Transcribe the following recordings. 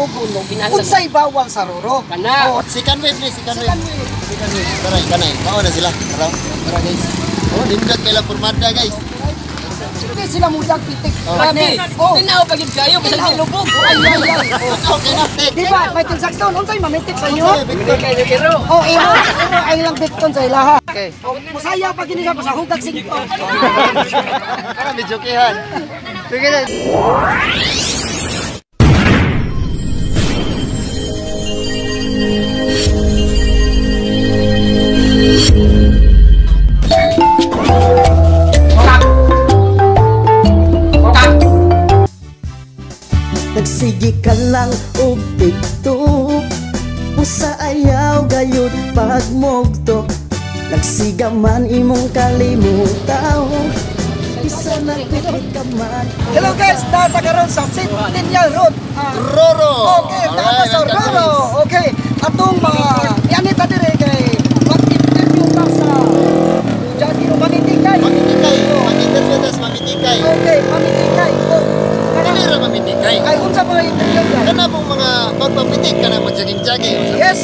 patingugon no. Unsay bawal sa Roro? Kana. Oh, Second wave ni, second wave. Second wave. Second wave. Tara, kanay. Mao na sila. Tara, tara guys. Oh, nindot kay lang pormada guys. Hindi sila mudag pitik. Oh. Grabe. Oh. Tinaw pa gid kayo bisan Tinaw. lubog. Ay, ay, ay. Oh. Okay na, take. Di ba, Michael Jackson, unsay mamitik sa inyo? Hindi kayo kiro. Oh, imo, imo ay lang Bitcoin sa ilaha. Okay. Oh, musaya pa gini siya sa hugag singko. Tara, medyo kihan. Sige na. Nagsige ka lang og TikTok, usa ayaw gayud pagmugto. Nagsiga man imong kalimutaw, isa nagpipit ka man. Hello guys, nata karon sa Centennial Road. Ah, Roro. okay, nata Alright, sa welcome, Roro. guys. Okay, atong mga ianita dire kay mag-interview ta sa Jogging o Mamitikay. Mamitikay. Mag-interview tas mamitikay. Okay, Mamitikay. Oh, Dili ra mamitikay. ay unsa pa interview ka? Kana pong mga pagpapitik kana mag-jogging-jogging. Yes.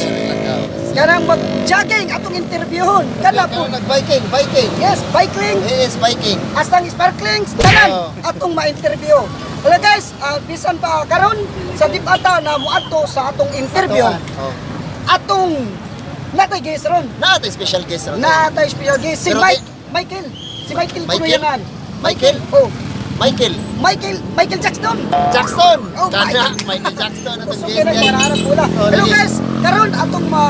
Kanang mag-jogging atong interviewon. Kana po. Kana nag-biking, biking. Yes, biking. He is biking. Astang sparklings tanan Oo. atong ma-interview. Hello guys, bisan pa karon sa dipata na moadto sa atong interview. Oh. Atong natay guest ron. Naa tay special guest ron. Natay special guest si Pero Mike Michael. Si Michael Michael? Kunuyangan. Michael? Oh, Michael Michael Michael Jackson. Jackson. Oh, Kana Michael Jackson atong Kusog guest. kay guys. nagharap pula. Oh, Hello lagi. guys, karon atong ma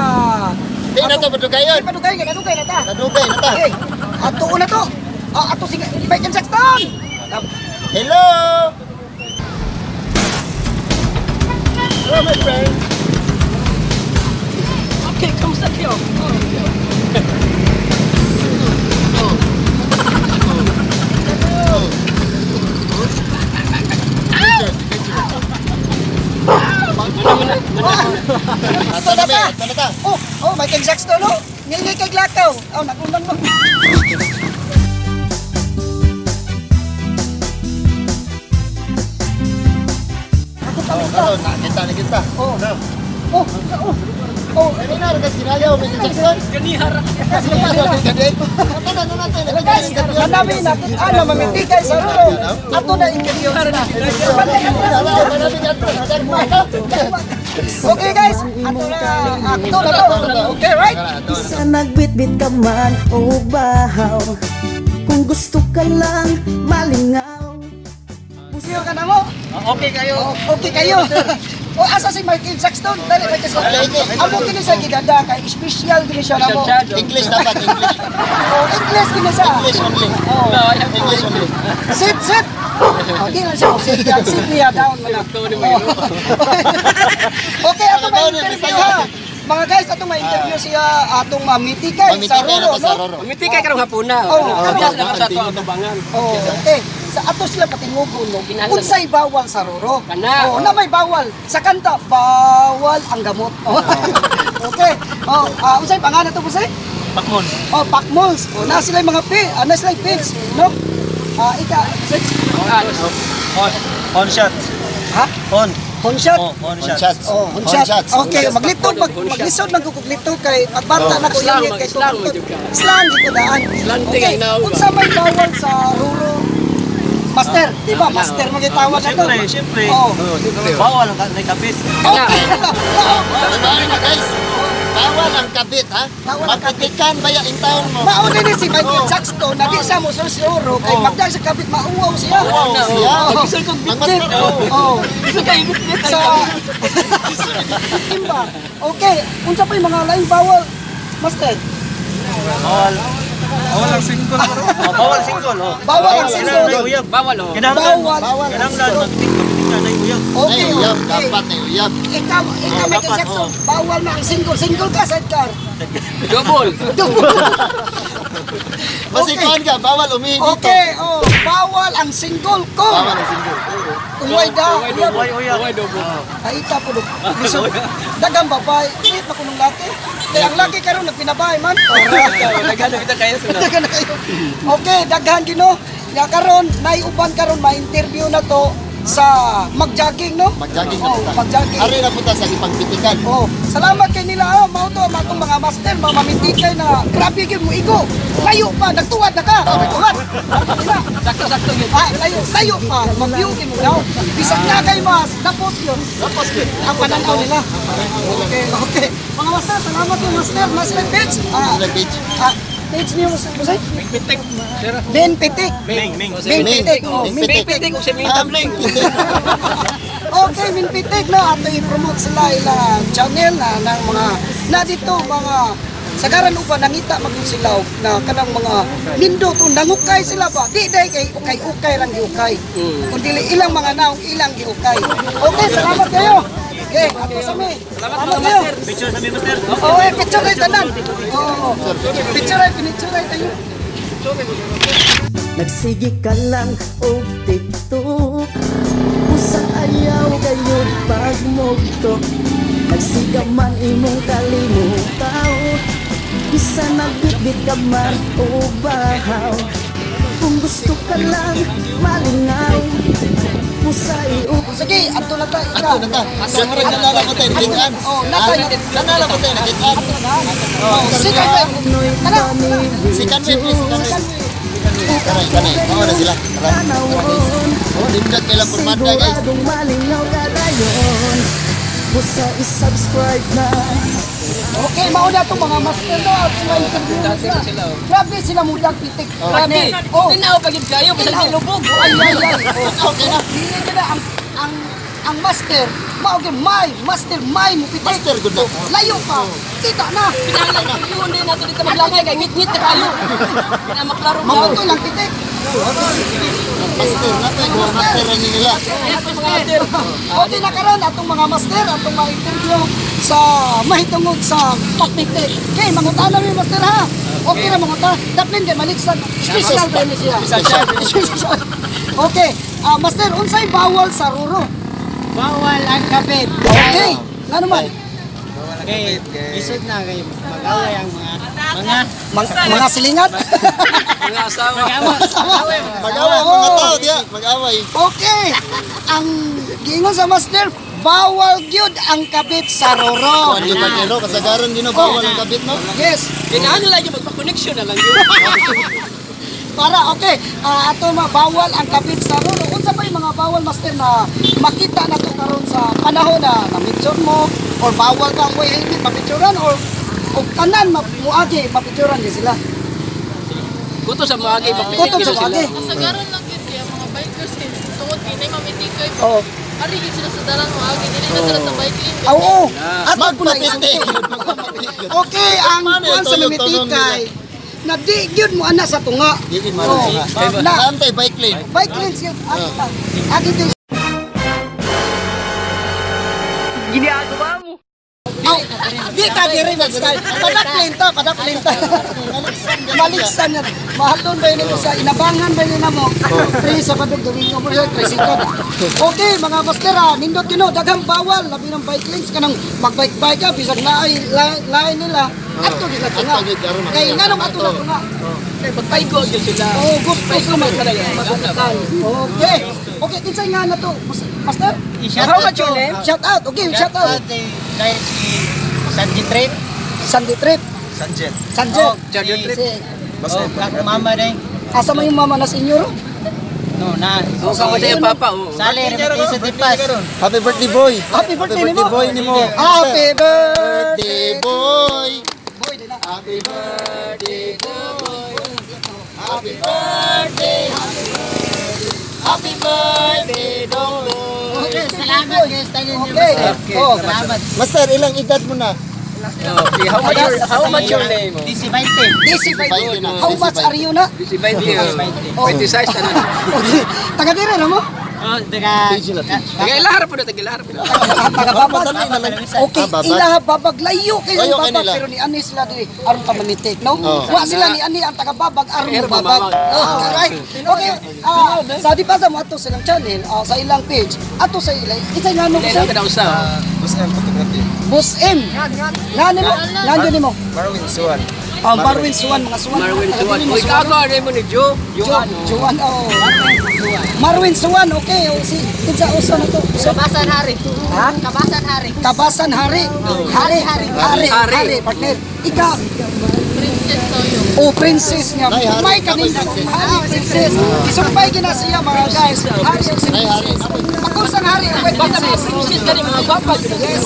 Di na to padugayon. Di padugay, nadugay na ta. Nadugay na ta. Okay. Ato una to. Ah, ato si Michael Jackson. Hello. Hello my friend. Okay, kamusta kayo? Ato na ba? Ato na ta. Oh, oh, Michael Jackson no. Ngilngil kay Glakaw. Oh, nagundan mo. Ako Oh, pa karon nakita na kita. Oh. Oh, oh. Oh, Ay na ra sinayaw Michael Jackson. Ganihara. Sinayaw kay Ato na na natin. Hello guys, kanami nakita na mamitikay sa Roro. Ato na interview sila. Okay guys, ato na ato na to. Okay, right? Isa nagbitbit ka man o bahaw, kung gusto ka lang malingaw. Iyo ka na mo. Okay kayo. Okay kayo. O asa si Michael Jackson? Dali Michael Jackson. Amo kini sa giganda kay special kini siya namo. English dapat, English. Oh, English kini siya. English only. Oh. English only. Sit, sit. Okay lang siya. Sit, yan. Sit niya down mo na. Oh. Okay, ato may interview ha. Mga guys, ato may interview siya atong mamitikay sa Mamitikay na Roro, to sa no? Roro. Umitikay karong hapuna. Oh, Karon na sa ato atubangan. Oh, okay. Sa ato sila patingugon, no? Kinahanglan. Unsay bawal sa Roro? Kana. Oh, na may bawal. Sa kanta, bawal ang gamot. Oh. Okay. Oh, unsay pangalan to, Busay? Pakmon. Oh, Pakmols. Oh, na sila yung mga na sila yung page, no? Ah, ika, On. On shot. Ha? On. Honshot. Oh, on On shot. shots. Oh, On honshot. shots. Okay, maglitog maglisod magkukuglitog kay pagbata na ko Slang, yung kay mag-slang, tugtog. magyud ka. Slang gid ko daan. Slanting Okay, ang inaw ba? unsa may bawal sa Roro? Master, di ba? Master magitawag na to. Siyempre, siyempre. Oh. Bawal ang nakapit. Okay. Oo. Bawal na guys. Bawal ang kabit ha. Bawal ang kabit. Magpitikan ba in town mo? Mao ni si Michael Oh. Jackson na di siya mo sa Roro kay magdang sa kabit mauwaw siya. Mauwaw siya. Oh. Gusto kong Ang bitbit. mas Oh. Gusto kayo bitbit. Sa Timba. Okay, unsa pa yung mga laing bawal? Master, Bawal. Bawal ang single. Oh, bawal single. Oh. Bawal ang single. Kailangan uyab. Bawal oh. Kinahanglan. Bawal. Kinahanglan mapitik mapitik na nay uyab. Okay, Ay, uyab. okay. Dapat na uyab. Ikaw, ikaw Oh, Michael dapat, Jackson, oh. bawal na ang single. Single ka, sidecar. Double. Masikuan ka, bawal umihi dito. Okay, oh, bawal ang single ko. Bawal ang single. Uway da. Uyab. Uway uyab. Uway double. Ay, ita po. Lisod. Dagang babae. Init na kunong laki. Kaya ang laki karon nagpinabae man. Daghan na kita kayo sa Daghan na kayo. Okay, daghan gino. Ya karon, naiuban karon ma-interview na to. Sa mag-jogging, no? Mag-jogging na Oh, punta. mag-jogging. Ari na punta sa ipangpitikan. Oh, salamat kay nila ah. Mao to ang atong mga master, mga mamitikay na grabe gyud mo igo. Layo pa, nagtuwad na ka. Nagtuwad. Nila. Sakto-sakto yun. Ah, layo, layo pa, mag-view mo daw. Bisag na kay mas, tapos yun. Tapos yun. Ang pananaw nila. Okay, okay. Mga master, salamat yung master. Master page. Ah, Sila page. ah, page niyo, Master. Pitik. Ben Pitik. Ming, Ming. Ben Pitik. Oh, Ming Ming Pitik. Pitik o si Ming Ah, Tabling. Pitik. Okay, Min Pitik na ato i-promote sila ila channel na ng mga na dito mga sagaran uban nangita magud sila og na kanang mga nindot o nangukay sila ba di day kay ukay-ukay rang giukay kun dili ilang mga naong ilang giukay. Okay, salamat kayo. Okay, ato sa mi. Salamat mga kayo. master. Picture sa mi, master. Oo, eh, picture ay tanan. Oo, picture ay pinicture ay tayo. Nagsige ka lang og TikTok. Usa ayaw gayud pagmugtok. Nagsiga man imong kalimutaw. Bisa nagbitbit ka man o bahaw. Kung gusto ka lang malingaw. Usa iup Sige, ato na ta ika. Ato na ta. Sa murag nalala ko tayo, nagitaan. Oh, nasa Nalala ko tayo, nagitaan. Oh, sige, Noy Tara. Si Kanway, please, Kanway. Kanay, kanay. Mao na sila. Tara. Tara, guys. Oh, nindot kay lang pormada, guys. Siguradong malingaw ka dayon. Busa i-subscribe na. Okay, mauna itong mga master no, at mga interview na sila. Grabe sila mudag pitik. Grabe. Oh. Tinaw pa gyud kayo bisag Tinaw. nilubog. Ay, ay, ay. Oh. Okay na. Dili ka na ang master, mao gyud may master may mo pitik. Master, good na. Layo pa. Kita na. Kinahanglan yun din nato dito maglangay kay ngit-ngit na kayo. Kina maklaro ba? Mabuto lang pitik. Master, nato yung master rin nila. Mga master. Okay na karon atong mga master, atong mga interview sa mahitungod sa pagpitik. Okay, mangutana mi master ha. Okay na manguta. Daplin kay maligsan. Special ba ni siya? Special. Okay, ah, master, unsay bawal sa ruro? Bawal ang kapit. Okay. Ngano man? Kay isod na kay mag-away ang mga mga Mga silingat. Mga asawa. Mag-away ang mga tao diya, mag-away. Okay. Ang giingon sa master, bawal gyud ang kabit sa roro. Kuan yun ba no? Kasagaran din no, bawal ang kabit no. Yes. Kinahanglan yung magpa-connection na lang yun. Para okay, ah, ato ma bawal ang kabit sa roro. Unsa pa yung mga bawal master na makita na to karon sa panahon na na-picture mo or bawal ka ang way helmet mapicturan or o tanan muagi mapicturan din sila. Kuto sa mga agi mapitik Kutob gyud sa sila. muagi. Kasagaran lang yun kaya mga bikers kay tungod kay nay mamitikay Oo. ari gyud sila sa dalan mo agi dili na sila sa bike lane. Ah, oo. Ato po na Magpapitik. Okay, ang Paano kuan sa ito yung tunon mimitikay na di gyud mo ana sa tunga. Di gyud mo ana sa tunga. Oh, na Antay bike lane. bike lanes yun. Agi ito. Ginagawa mo. Aw, di ta diri mag-style. Padak lane ta, padak lane ta. Maligsan yan. Mahal doon ba yun ito sa inabangan ba yun na mo? Pre, Sabado, Domingo mo siya, tricycle. Okay, mga master ha, nindot yun o, daghang bawal, labi ng bike lanes, kanang mag-bike-bike ka, bisag na ay lain nila, ato gid na tunga. Ato gid, aron Kay nganong ato na tunga? Kay magpaigo gyud sila. Oh, gusto ko mag. Okay. Okay, kinsay nga na to, Master? I-shout How out much your to- name? Shout out. Okay, shout out. Kay si Sanji Trip. Sunday trip. Sanjet. Sanjay. Oh, Charger trip. Si, Oh, kag mama day. asa man yung mama na senyor? No na. Oh, sa yung papa oh. Sali remite sa tipas. Happy birthday boy. Happy birthday nimo. boy nimo. Happy birthday. Birthday boy. Boy, di na. Happy birthday boy. Happy birthday. Happy birthday dong. Okay, Salamat guys tayo niyo. Okay. Oh, Salamat. Master, ilang edad mo na? Okay, how much your name? DC 20. DC Five na. How much are you na? Si 20. Oh. 26 na na. Okay. Taga dire na mo? Oh, daga. Page na, page. Taga-ilahar po na, taga-ilahar po na. Taga babag. Madali na lang. Okay, Ah, babag. ilaha babag layo kay Layo kay babag nila. pero ni ani sila diri aron pamanitik, no? Oh. Wa sila ni ani ang taga babag aron Pero babag. mamamag. Oh, alright. Okay, ah, sa di pa sa mo ato silang channel, ah, sa ilang page, ato sa ilang isay nga no Ilan ka daw sa? Boss M Photography. Boss M. Nga nimo? Nga nimo? Marwin Suan. Oh, Marwin Suwan, mga Suwan. Marwin Suwan. Uy, kago ano mo ni Joe? Joan, Joan, oh. Marwin Suwan, okay. O, si, kinsa uso na to? Kabasan Hari. Ha? Kabasan Hari. Kabasan Hari. Hari, Hari, Hari, Hari. Hari, partner. Ikaw, Princess Soyo. oh, princess niya. Nay, hari. May kanina. Princess. Hari, princess. Isumpay gina siya mga guys. Hari ang si Nay, hari. princess. Pakursang hari ang kay Basta mga princess. princess gani mga gwapa. Yes.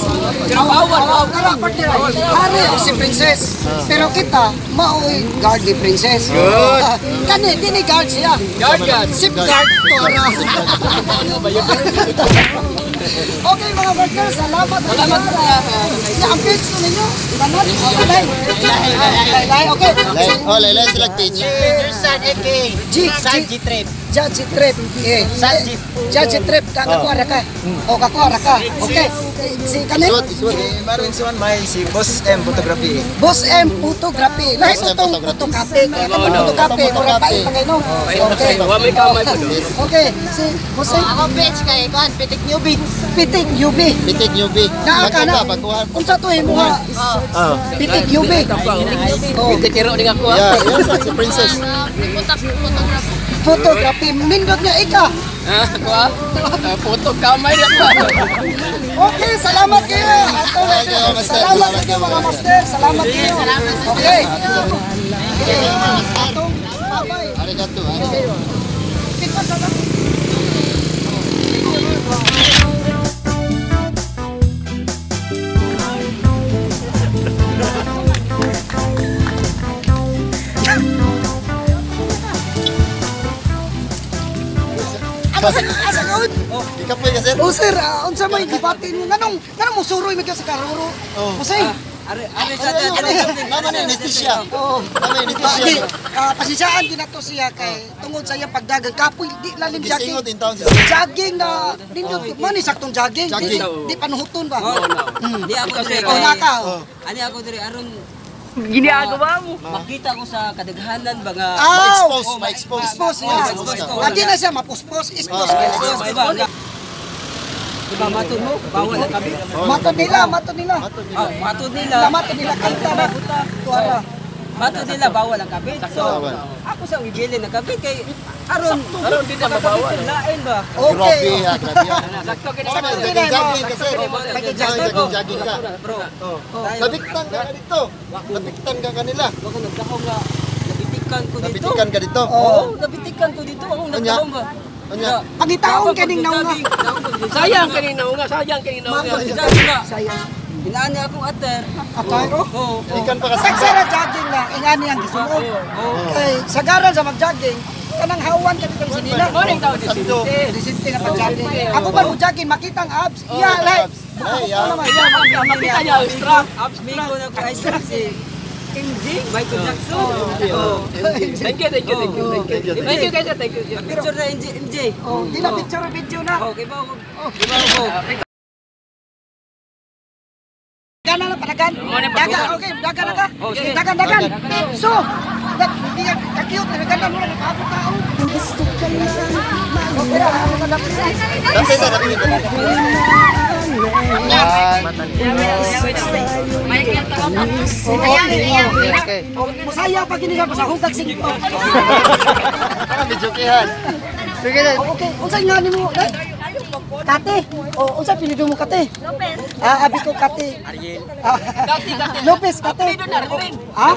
Pero bawal. Oh, tara, partner. Hari ang si princess. Pero kita, maoy guard ni princess. Good. Kani, dini guard siya. Guard guard. Safeguard to ara. Okay mga partner, salamat. Salamat. Ya, ang page to ninyo. Tanan, oh, Lai. Lai, okay. Lay, oh, lay, lay sila page. San AK. G, San G, G Trip. Judge Trip. Eh, San G. Judge Trip, kakakuha ra ka. O, kakuha ra ka. Okay. Si kani? Iswat, iswat. Marwin Suwan may si Boss M Photography. Boss M Photography. Lahi Boss M mo tong Photography. photocopy. Kaya ka photocopy, mura pa ipangay no. Okay. Wa may kamay po do. Okay, si Boss M Ako page kay kuan Pitik Newbie. Pitik UB. Pitik newbie. Naa ka na. Bago baguhan. Unsa to imo ha? Ah. Pitik UB. Oh. Pitikiro ni ako. Yeah, yes, si princess. Photography. Photography nindot niya ika. Ah, ako ah. Puto kamay na pa. Okay, salamat kayo. Ato, Thank you, master. Salamat kayo mga master. Salamat kayo. Okay. Okay. Atong babay. Arigato, arigato. Tikman sa Asa gawin? Ikapoy ka, sir? Oh sir, unsa may gibati nimo? Nganong nganong musuroy man kayo sa karuro? Jose. Are are sa Ano, ano, Mama na anesthesia. Oh. Mama anesthesia. Pasinsaan din nato siya kay tungod sa iyang pagdagang kapoy di lalim jogging. Gisingot in town siya. Jogging na nindot man ni saktong jogging. Jogging. Di, di panuhuton ba? Di ako dire. Oh, naka. oh. Ani ako dire aron ginagawa mo. Makita ko sa kadaghanan ba nga Aw! Ma-expose, ma-expose. Expose niya. Ma-expose ka. Adi na siya mapuspos, expose. Expose, diba? Diba matod mo? Bawal ang kabit. Matod nila, matod nila. Ah, matod nila. Matod nila kanta na. Tuara. Matod nila bawal ang kabit. So, Bawal. ako sa ibilin ang kabit kay aron aron di na mabawal. Lain ba? Grabe, Okay. ha, grabe. ha. Sakto kini Mama, jogging jogging ka, sir. Jogging jogging ka. Bro. Nabiktan ka dito. Nabiktan ka kanila. Ako nagdahong nga nabitikan ko dito. Nabitikan ka dito. Oo, nabitikan ko dito. Ako Unya? nagdahong ba? Unya? Pangitaon kaning naunga. Sayang kaning naunga, sayang kaning naunga. Sayang. Inaan niya akong ater. Atay oh. Oo. Ikan pa kasi. Saksara jogging na ingani ang gisuot. Kay sagaran sa mag-jogging, kanang hawan ka ditong sinila. Morning tao di Sakto. Disinte na pag-jogging. Ako ba mo jogging makita ang abs? Iya, lay. Ay, ya. Ano naman, iya, Makita niya ang strap. Abs Mingo na ko ay si MJ, Michael Jackson. Oh. Thank you, thank you, thank you. Thank you. Thank you guys, thank you. Picture na MJ, MJ. Oh, di na picture video na. Okay ba ako? Di ba ako? Gana na panagan. Dagan, okay, dagan na ka. Dagan, dagan. So, di ka ka-cute, dagan mo na nakaabot tao. Gusto ka lang Okay ra, ako na dapat. Dapit na, dapit na. Okay. Masaya pag ini sa hugag singko. Para medyo kihan. Sige na. Oh, okay, unsay nga nimo? Day? Kate. Oh, unsay pilido mo Kate? Lopez. Ah, abi ko Kate. Ariel. Kate, Kate. Lopez Kate. Ha?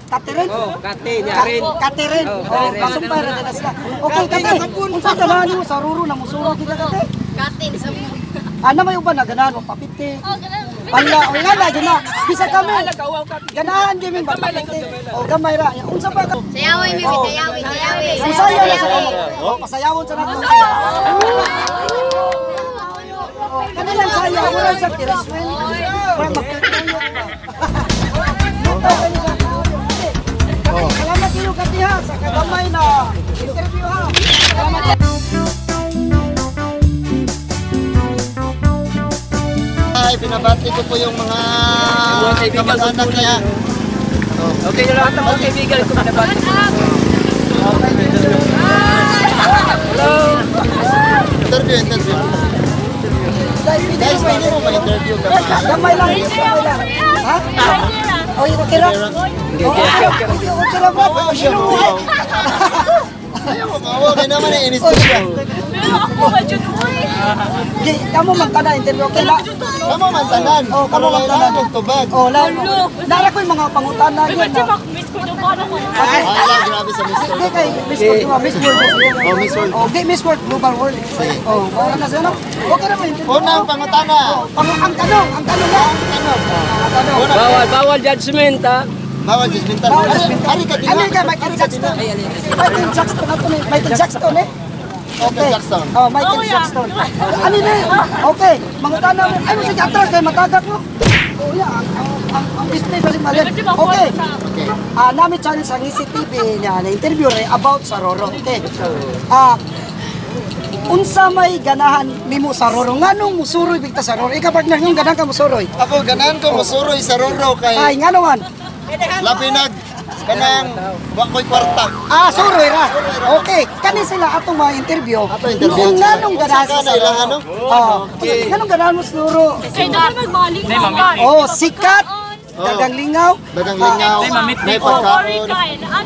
Kate rin? Oh, Kate niya rin. Kate rin. Oh, Oh, Kate rin. kasumpay rin na sila. Okay, Kate. Unsay ganahan nimo sa ruro na musuro kita Kate? Katin sa Ana may uban na ganahan mo papiti. Oh, ganun. Pala, o nga na, gina. Bisa kami. Kawaw ka. Ganahan gyud min papiti. O gamay ra. Unsa pa ka? Sayawi, mi, sayawi, sayawi. Masaya na sa kamo. Oh, pasayawon sa nato. Kanilang saya, wala sa tiriswel. Para magkatuyok ba. Salamat kayo Kati ha, sa kagamay na interview ha. Salamat. Ay, binabati ko po yung mga kamag-anak niya. Okay, yung lahat ng mga kaibigan ko binabati. Interview, interview. Guys, pwede mo ma-interview ka. Gamay lang, gamay lang. Ha? Oy, okay ra. Okay, okay, okay ra ba? Siya. Ayaw mo, kawa. Kaya naman eh, inis ko siya. Pero ako ba dyan, uy? Di, kamo man tanan interview okay la. Kamo man tanan. Oh, kamo man tanan. Og tubag. Oh, la. Nara ko yung mga pangutana Uy, yun. ba't si Mac, miss ko yung parang ko. Ay, ala, grabe sa Mr. Di kay Miss World, di ba? Miss World. Oh, Miss World. Oh, di Miss World Global World. Oh, oh, ano siya no? Okay ra mo interview. Unang pangutana. Pang ang tanong lang. Ang tanong. Bawal, bawal judgment ha. Bawal judgmental. Bawal judgmental. Ari ka din. Ano ka Michael Jackson? Michael Jackson ato ni Michael Jackson eh. Michael Jackson. Oh, Michael Oh, yeah. Jackson. Ano ni? Okay, mangutana mo. Ay, mo sige atras kay matagak mo. Oh, yeah, ang display ba si Malen? Ba't si Mac Okay. Okay. Ah, nami channel sa Ngisi TV niya na interview re about sa Roro. Okay. Unsa may ganahan nimo sa Roro? Nganong musuroy bigta sa Roro? Ikaw partner yung ganahan ka musuroy. Ako ganahan ko musuroy sa Roro Ay, kay ngano man? labi nag kanang wa ko'y kwarta. Ah, suroy ra. Okay, kani sila atong mga interview. Ato interview. Noong nganong ganahan Unsa sa ka na ilahan, no? Oh, nganong ganahan mo sa Roro? Kaya dapat magmaling ka. Oh, sikat. Dagang lingaw. Dagang lingaw, may pagkaon.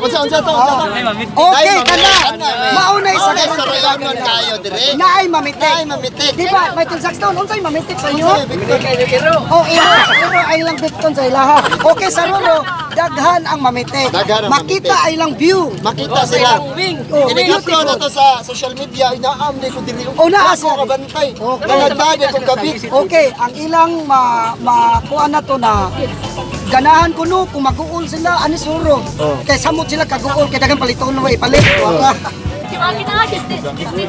Unsa unsa to? Unsa to? Okay, Dahil kana. kana, may- Mauna isa Maunay sa rayonon kayo dire. Naay mamitik. Naay mamitik. Di ba, Michael Jackson, unsay mamitik sa inyo? Unsay Victor? Oh, iro, iro ay lang bitcon sa ilaha. Okay, sa Roro, daghan ang mamitik. Daghan ang Makita mamitik. ay lang view. Makita sila. Wing. Oh, Inigaplo na to sa social media, inaam di ko diri. Oh, naa Ako siya. kabantay. Okay. Nalagda di ko gabi. Okay, ang ilang ma makuha na to na ganahan ko no kung mag-uol sila ani suro. Kay samot sila kaguol kay daghang paliton na ipalit. Yung akin na nga, destiny.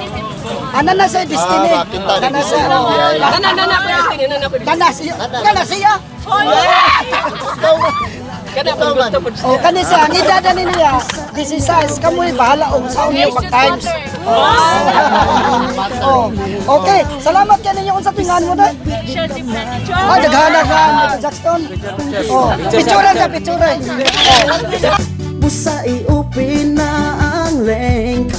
Ana na sa destiny. Ah, makita ni Ana sa destiny. oh. Nana, nana, pwede, nana, pwede. Kana siya. Kana siya. Ikaw man. Kada Ikaw man. gusto po. Oh, kani siya ang edad ni niya. 16 kamoy bahala og sa inyo mag times. Oh. Okay, salamat kay ninyo unsa tingan mo na. Chelsea Pretty Joy. Ah, daghan ka Michael Jackson. Oh, picturean ka, picturean. Oh. Busa i-open na ang link.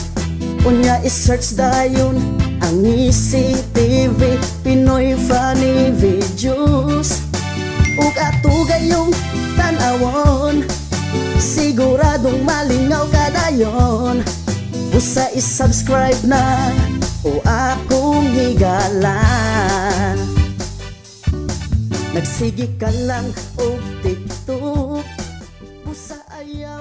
Unya i-search dayon ang ECTV Pinoy Funny Videos. Ug ato gayong tan-awon, siguradong malingaw ka dayon. Busa i-subscribe na o akong higala. Nagsige ka lang og TikTok. Busa ayaw.